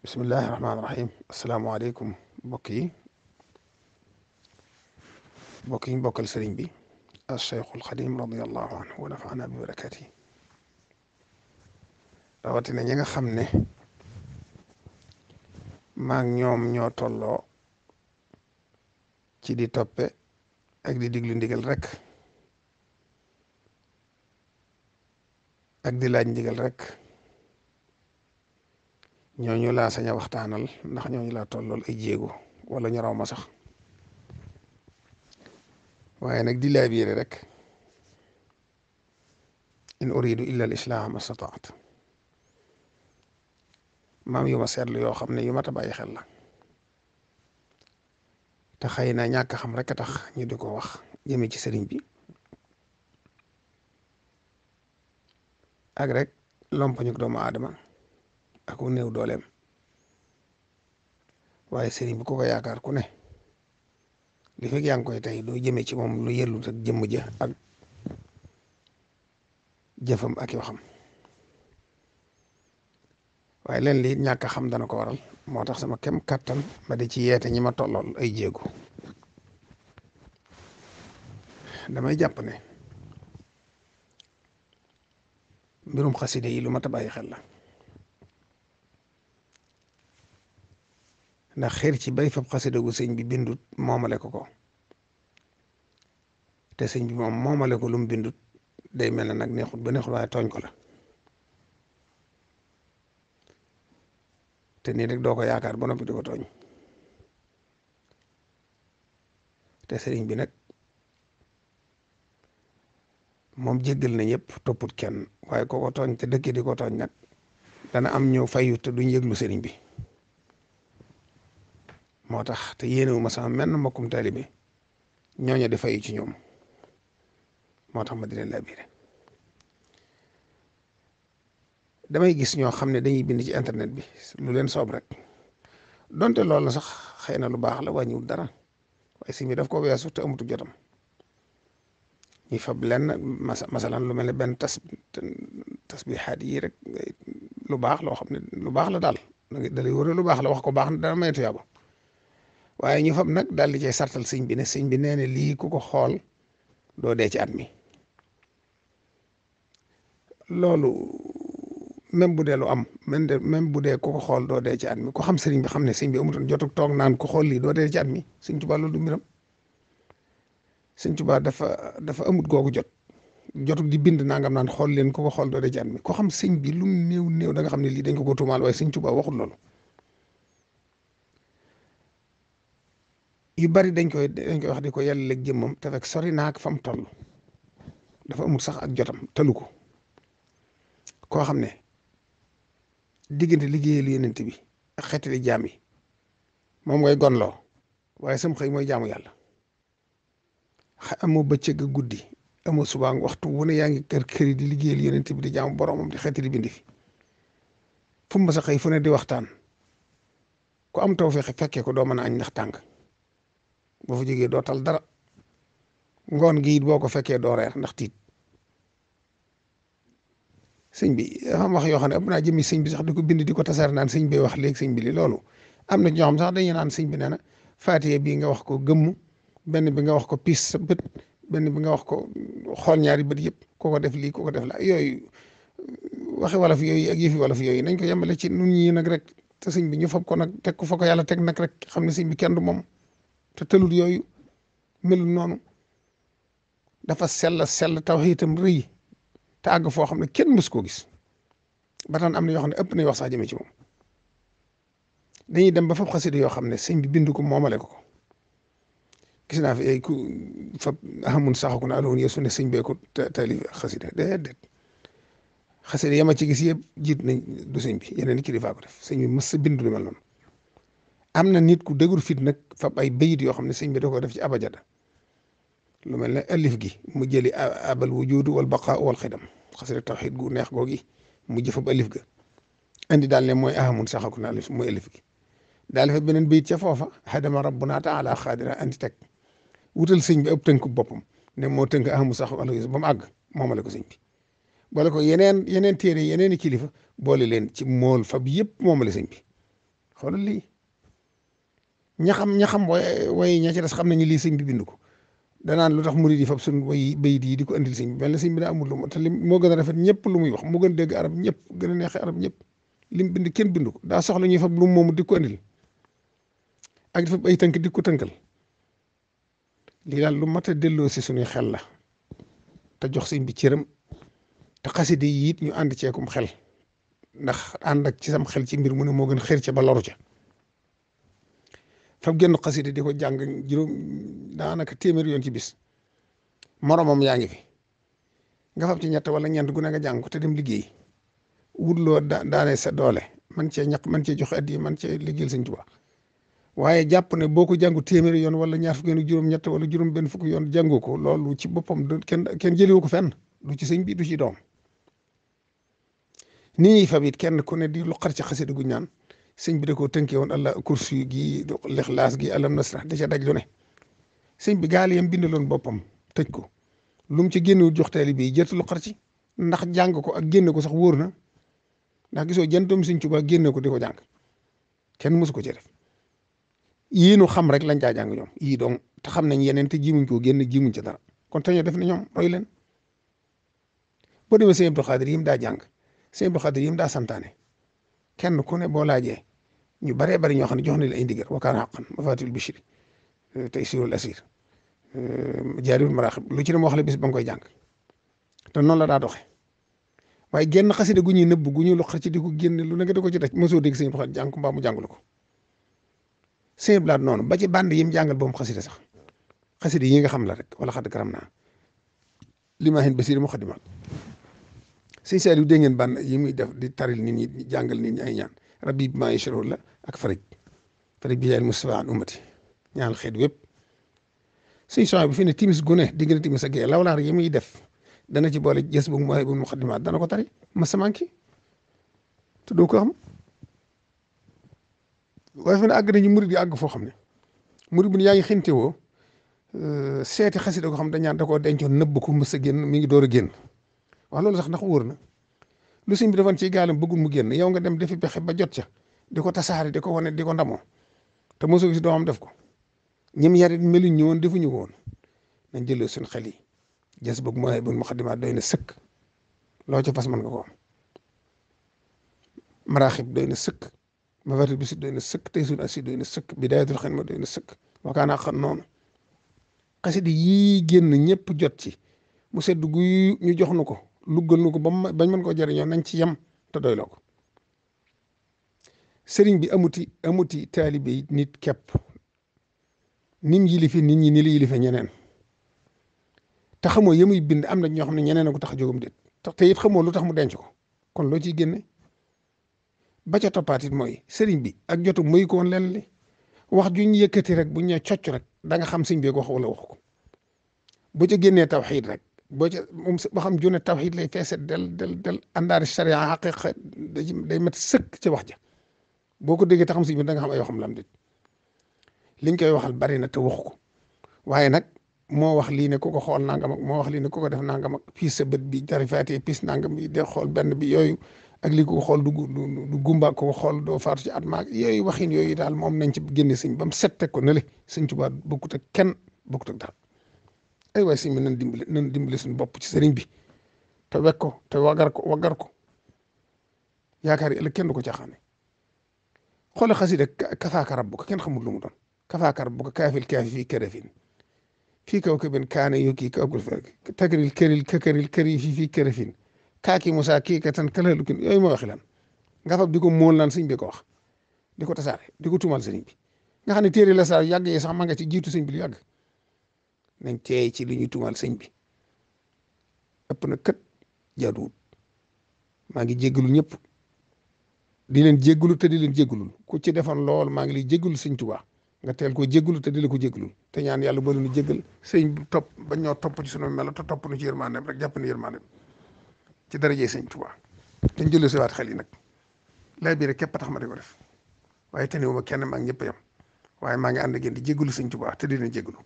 bismillahi rahmaani rahim asalaamaaleykum mbokk yi bokkal sëriñ bi al cheikhul xadim radiallahu anhu wa nafaana bi barakaati rawatina ñi nga xam ne maa ngi ñoom ñoo tolloo ci di toppe ak di diglu ndigal rek ak di laaj ndigal rek ñooñu laa sañ a waxtaanal ndax ñooñu laa tollool ay jéego wala ñu raw ma sax waaye nag di laa biire rek in uridu illa al islaah ma stataat maam yu ma seetlu yoo xam ne yu mat a bàyyi xel la te xëy na ñàkk xam rek a tax ñu di ko wax jëme ci sëriñ bi ak rek lompañu doomu aadama ak ku néew dooleem waaye sëriñ bi ku ko yaakaar ku ne li fekk yaa ngi koy tey doo jëmee ci moom lu yellut ak jëmm ja ak jëfam ak waxam waaye leen lii ñàkk a xam dana ko waral moo tax sama kem kattan ma di ci yeete ñi ma tollool ay jéego damay jàpp ne mbirum xaside yi lu mat a bàyyi xel la ndax xeer ci bay fab xasida gu sëñ bi bindut moomale ko te sëñ bi moom moomale ko lu mu bindut day mel ne nag neexut ba neexut waaye tooñ ko la te nii rek doo ko yaakaar ba noppi di ko tooñ te sëriñ bi nag moom jéggal na ñëpp topput kenn waaye ko ko tooñ te dëkk di ko tooñ nag dana am ñëw fayu te duñ yëglu sëriñ bi moo tax te yéenewu ma sama menn mbokkum taalibe ñooñu di fayu ci ñoom moo tax ma di leen labiré damay gis ñoo xam ne dañuy bind ci internet bi lu leen soob rek donte loolu la sax xëy na lu baax la wàññiwul dara waaye si mi daf ko weesu te amutu jotam ñuy fab lenn masalan lu mel ne benn tasbihaat yi rek lu baax loo xam ne lu baax la daal da lay wóor lu baax la wax ko baax na dana may tuyaaba waaye ñu fab nag daal di cay sartal sëñ bi ne sëñ bi nee na lii ku ko xool doo dee ci at mi loolu même bu dee lu am même bu dee ku ko xool doo dee ci at mi ku xam sëriñ bi xam ne sëñ bi amutoon jotug toog naan ku xool lii doo dee ci at mi sëñ Tuubaa loolu du mbiram sëñ Tuubaa dafa amut googu jotug di bind nangam naan xool leen ku ko xool doo dee ci at mi ku xam sëñ bi lu mu néew da nga xam ne lii dañ ko tuumaal waaye sëñ Tuubaa waxul loolu yu bari dañ koy wax di ko yàlla léeg jëmmam te fekk sori naak fa mu toll dafa amul sax ak jotam talu ko koo xam ne diggante liggéeyal yonent bi ak xeetali jaam yi moom ngay gonloo waaye sam xëy mooy jaamu yàlla amoo bëccëg ak guddi amoo subaa waxtu wu ne yaa ngi kër di liggéeyal yonent bi di jaamu boromam di xeetali bindi fi fu mu sa xëy fu ne di waxtaan ku am tawfeex fekkee ko doo mën a añ ndax tàng boo fa jógee doo tal dara ngoon gi it boo ko fekkee doo reer ndax tiit sëñ bi dafa am wax yoo xam ne ëpp naa jëmi sëñ bi sax di ko bind di ko tasaare naan sëñ bi wax léegi sëñ bi li loolu am na ñoo xam sax dañuy naan sëñ bi nee na faatiye bii nga wax ko gëmm benn bi nga wax ko pis sa bët benn bi nga wax ko xool ñaari bët yëpp ko ko def lii ko ko def la yooyu waxi wolof yooyu ak yëfi wolof yooyu nañ ko yemale ci nun ñii nag rek te sëñ bi ñu fab ko nag teg ko fa ko yàlla teg nag rek xam ne sëñ bi kenn du moom te tëlut yooyu melul noonu dafa sell tawhiidam rëy te àgg foo xam ne kenn mës koo gis ba tax am na yoo xam ne ëpp nañ wax sax jëmee ci moom dañuy dem ba fab xasida yoo xam ne sëñ bi bind ko moomale ko gis naa fi ay ku fab ahamun saxaku na aloon yeesu ne sëñ bee ko taalif xasida déedéet xasida yama ci gis yëpp jiit nañ du sëñ bi yeneen kilifa ko def sëñ bi mës sa bind lu mel noonu am na nit ku dëgër fit nag fab ay bayit yoo xam ne sëñ bi da ko def ci abajada lu mel ne alif gi mu jëli abal wujudu wal baqa wal xidam xasida tawxiid gu neex googi mu jëfab alif ga andi daal ne mooy ahamun saxaku na alif mooy alif gi daal fa beneen bayit ca foofa hadama rabbuna taala xaadira andi teg wutal sëñ bi ab tënk boppam ne moo tënk ahamu saxaku alif ba mu àgg moomale ko sëñ bi boole ko yeneen téere yeneen i kilifa boole leen ci mool fab yëpp moomale sëñ bi xoolal lii ña xam way ña ci des xam nañu lii sëñ bi bind ko danaan lu tax murid yi fab suñ way bayit yi di ko andil sëñ bi mel na sëñ bi daa amul lu mu te lim moo gën a rafet ñëpp lu muy wax moo gën a dégg arab ñëpp gën a neexee arab ñëpp lim bind kenn bind ko daa soxla ñuy fab lu moomu di ko andil ak di fab ay tënk di ko tënkal lii daal lu mat a delloo si suñuy xel la te jox sëñ bi cëram te xaside yi it ñu ànd ceekum xel ndax ànd ak ci sam xel ci mbir mu ne moo gën xër ca ba loru ca fab genn xaside di ko jàng juróom daanaka téeméer yoon ci bis moromam yaa ngi fi nga fab ci ñett wala ñeent gu ne nga jàng ko te dem liggéey wutloo daane sa doole man cee ñaq man cee joxe addi man cee liggéeyal Sëñ Tuubaa waaye jàpp ne boo ko jàngu téeméeri yoon wala ñaar fukki yoon ak juróom ñett wala juróom benn fukki yoon jàngu ko loolu ci boppam kenn jëliwu ko fenn du ci sëñ bi du ci doom ni ñuy fab it kenn ku ne di lu xar ci xasida gu ñaan sëñ bi da koo tënkee woon allah kursi gi lixlaas gi alam nasrah da ca daj lu ne sëñ bi gaal yam bindaloon boppam tëj ko lu mu ci génnewul jox taalibe yi jërtu lu xar ci ndax jàng ko ak génne ko sax wóor na ndax gisoo jantam Sëñ Tuubaa génne ko di ko jàng kenn mësu ko ci def yii nu xam rek lañ caa jàng ñoom yii donc te xam nañ yeneen te jimuñ koo génn jimuñ ci dara kon te ñoo def na ñoom roy leen boo demee sëñ Abdou Khadir yi mu daa jàng sëñ Abdou Khadir yi mu daa santaane kenn ku ne boo laajee ñu baree bari ñoo xam ne jox nañ la ay ndigal wa kaana haqqan mafatihul bichri taysirul asir jaaribul maraaxib lu ci dem wax la bis ba nga koy jàng te noonu la daa doxe waaye genn xasida gu ñuy nëbb gu ñuy loqar ci di ko génne lu nekk da ko ci daj mosoo dégg sëñ Abdou Khadir jàng ko mbaa mu jàngul ko sëñ Blaat noonu ba ci band yi mu jàngal boobu xasida sax xasida yi nga xam la rek wala xadd karam naa li ma xin basiri mu xadimaat sëñ Saliou dégg ngeen band yi muy def di taril nit ñi jàngal nit ñi ay ñaan rabbi bi maa yashrahu la ak farij bi yaay Mustafa an ummati ñaan xeet wépp sëñ soxna bi fi ne timis gu ne diggante timis ak gee lawlaar yi muy def dana ci boole jës bu mooy bu muqaddimaat dana ko tari ma samanki te doo ko xam waaye fi ne àgg nañu murid yi àgg foo xam ne murid bu ne yaa ngi xinte woo seeti xasida ko xam dañ ñaan da koo dencoon nëbb ko mës a génn mi ngi door a génn wax loolu sax ndax wóor na lu sëñ bi defoon ci gaalam bëggul mu génn yow nga dem defi pexe ba jot ca di ko tasaare di ko wane di ko ndamoo te mosoo gis doomam def ko ñim yarit meluñ ñu woon defuñu ko woon nañ jëlee suñ xel yi jës bëgg mooy bu muqaddimaat doy na sëkk loo ca fas mën nga ko am maraaxib doy na sëkk mafatihul bichri doy na sëkk taysirul asir doy na sëkk bidaayatul xidma doy na sëkk wa kaana haqqan noonu xasida yii génn ñëpp jot ci mu sedd guy ñu jox nu ko luggal nu ko bañ mën koo jëriñoo nañ ci yem te doyloo ko sëriñ bi amuti taalibe yi nit képp nim yilife nit ñi ni la yilife ñeneen te xamoo yemuy bind am na ñoo xam ne ñeneen a ko tax a jógam déet te it xamoo lu tax mu denc ko kon loo ciy génne ba ca toppaat it mooy sëriñ bi ak jotu muy ko woon leen li wax ju ñu yëkkati rek bu ñu nee cocc rek da nga xam sëñ bi ko wax wala wax ko bu ca génnee tawxiid rek boo ca moom ba xam junne tawxiid lay feese del àndaari sharia xaqiqa day mat sëkk ca wax ja boo ko déggee te xam sëñ bi da nga xam ay waxam lam dit liñ koy waxal bari na te waxu ko waaye nag moo wax lii ne ku ko xool nangam ak moo wax lii ne ku ko def nangam ak piis sa bët bi jarifaatee piis nangam bi de xool benn bi yooyu ak lii ku ko xool du gumba ku ko xool doo faatu ci at maag yooyu waxin yooyu daal moom nañ ci génne sëñ ba mu set teg ko ne le sëñ Tuubaa bokkut ak kenn bokkut ak dara ay waay sëñ bi nan dimbali suñu bopp ci sëriñ bi te wekk ko te waggar ko yaakaar yi ëllëg kenn du ko caaxaane xoole xasida kafaaka rabbuka kenn xamul lu mu doon kafaaka rabbuka kaafil kaafi fii karafin fii kawkabin kaana yukii kawkul takril këri fii karafin kaaki Musaa kii ka tan kala lukin yooyu moo waxi lan nga fab di ko móol naan sëñ bi ko wax di ko tasaare di ko tuumal sëriñ bi nga xam ne téere la saa yàgg yi sax ma nga ci jiitu sëñ bi lu yàgg nañ teey ci li ñuy tuumal sëñ bi ëpp na kët jaaduwut maa ngi jéggalu ñëpp di leen jéggalu te di leen jéggalul ku ci defoon lool maa ngi lay jéggalu sëñ Tuubaa nga teel koo jéggalu te di la ko jéggalul te ñaan yàlla boole nu jéggal sëñ bi topp ba ñoo topp ci sunu melo te topp nu ci yërmandeem rek jàpp ne yërmandeem ci darajee sëñ Tuubaa dañ jëlee si waat xel yi nag lay bi rek képp a tax ma di ko def waaye teniwuma kenn maa ngi ñëpp yam waaye maa ngi ànd ak yéen di jéggalu sëñ Tuubaa te di leen jéggalu